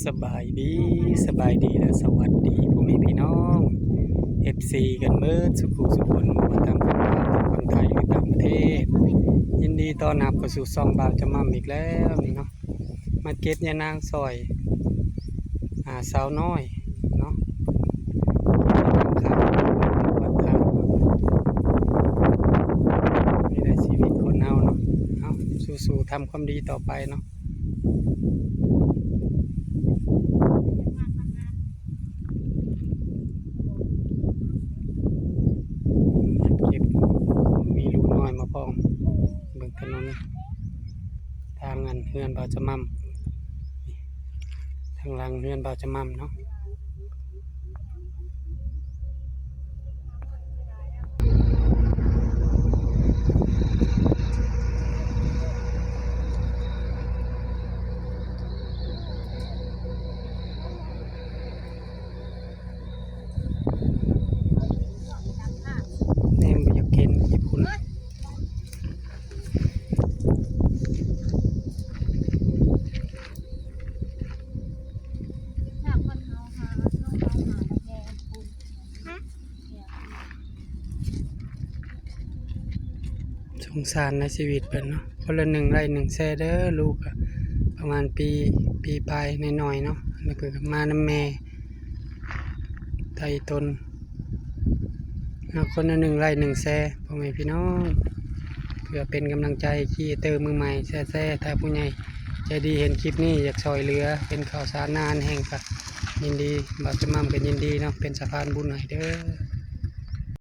ສະບາຍດີ ສະບາຍດີ ແລະ ສະຫວັດດີພໍ່ແມ່ພີ່ນ້ອງ ເອັຟຊີ ກັນເໝິດສູ່ຜູ້ສູ່ຄົນ ບໍ່ວ່າຕ່າງປະເທດ ທັງຝັ່ງໄທ ຫຼື ຕ່າງປະເທດ. ຍິນດີຕ້ອນຮັບເຂົ້າສູ່ຊ່ອງບ່າວຈະໝ່ຳອີກແລ້ວນີ້ເນາະ. ມາເກັບຍານາງຊ່ອຍ ອ່າ ສາວນ້ອຍເນາະ ນີ້ແຫຼະຊີວິດຄົນເຮົາເນາະ. ເອົາ ສູ້ໆ ທຳຄວາມດີຕໍ່ໄປເນາະ. ເກັບ ມີລູກນ້ອຍມາພ້ອມ ເບິ່ງຖະໜົນ ທາງອັນເຮືອນບ່າວຈະໝ່ຳ ທາງຫຼັງເຮືອນບ່າວຈະໝ່ຳເນາະ. ແນມບໍ່ຢາກເຫັນຍີ່ປຸ່ນ. ສົງສານໃນຊີວິດເພິ່ນເນາະ. ຄົນລະໜຶ່ງໄລ້ໜຶ່ງແຊເດີ ລູກກະປະມານປີ ປີປາຍໜ້ອຍໆເນາະ. ແລ້ວເພິ່ນກະມານຳແມ່ ໄຖ່ຕົນ ເອົາ ຄົນລະໜຶ່ງໄລ້ໜຶ່ງແຊ ພໍ່ແມ່ພີ່ນ້ອງ ເພື່ອເປັນກຳລັງໃຈຄຣີເອເຕີມືໃໝ່ ແຊໆ ຖ້າຜູ້ໃຫຍ່ໃຈດີເຫັນຄລິບນີ້ ຢາກຊ່ອຍເຫຼືອເປັນເຂົ້າສານ ອາຫານແຫ້ງ ກະຍິນດີ ບ່າວຈະໝ່ຳກະຍິນດີເນາະ ເປັນສະພານບຸນໃຫ້ເດີ.